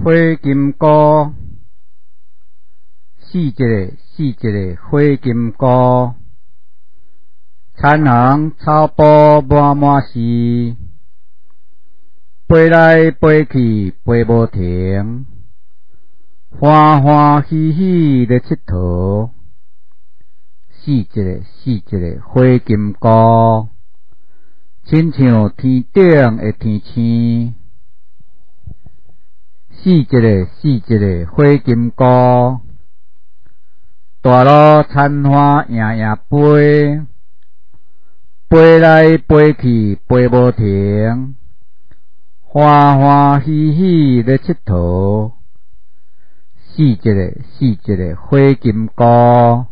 火金姑，死一个死一个火金姑，田园草埔满满是，飞来飞去飞无停，欢欢喜喜咧𨑨迌。死一个死一个火金姑，亲像天顶的天星。死一个死一个火金姑，大路田花营营飞，飞来飞去飞无停，欢欢喜喜咧𨑨迌。死一个死一个火金姑，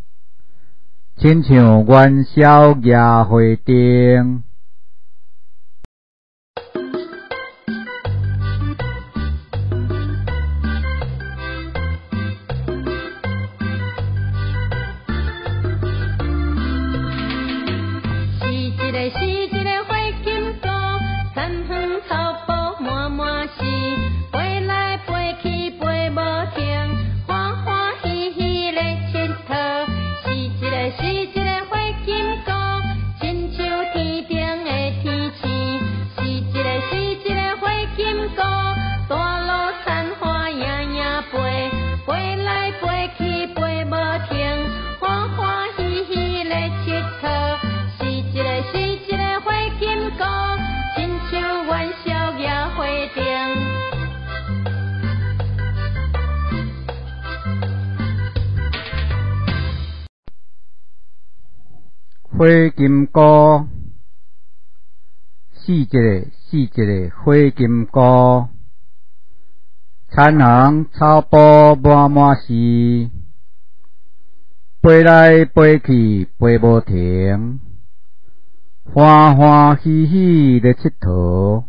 亲像元宵夜花灯。是一个是一个火金姑，田园草埔满满是，飞来飞去飞无停，欢欢喜喜咧𨑨迌。是一个是一个火金姑，亲像天顶的天星。是一个是一个火金姑，大路田花营营飞，飞来飞去飞无停，欢欢喜喜咧𨑨迌。是一个是一个火金姑，亲像元宵夜花灯。火金姑，死一个死一个火金姑，田园草埔满满是，飞来飞去飞无停，欢欢喜喜咧𨑨迌。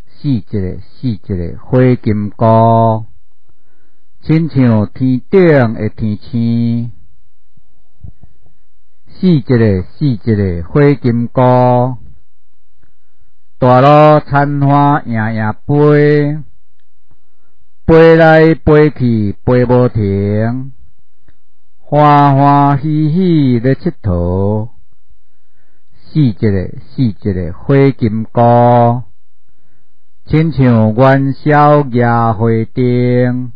死一个死一个火金姑，亲像天顶的天星。死一个死一个火金姑，大路田花营营飞，飞来飞去飞无停，欢欢喜喜咧𨑨迌。死一个死一个火金姑，亲像元宵夜花灯。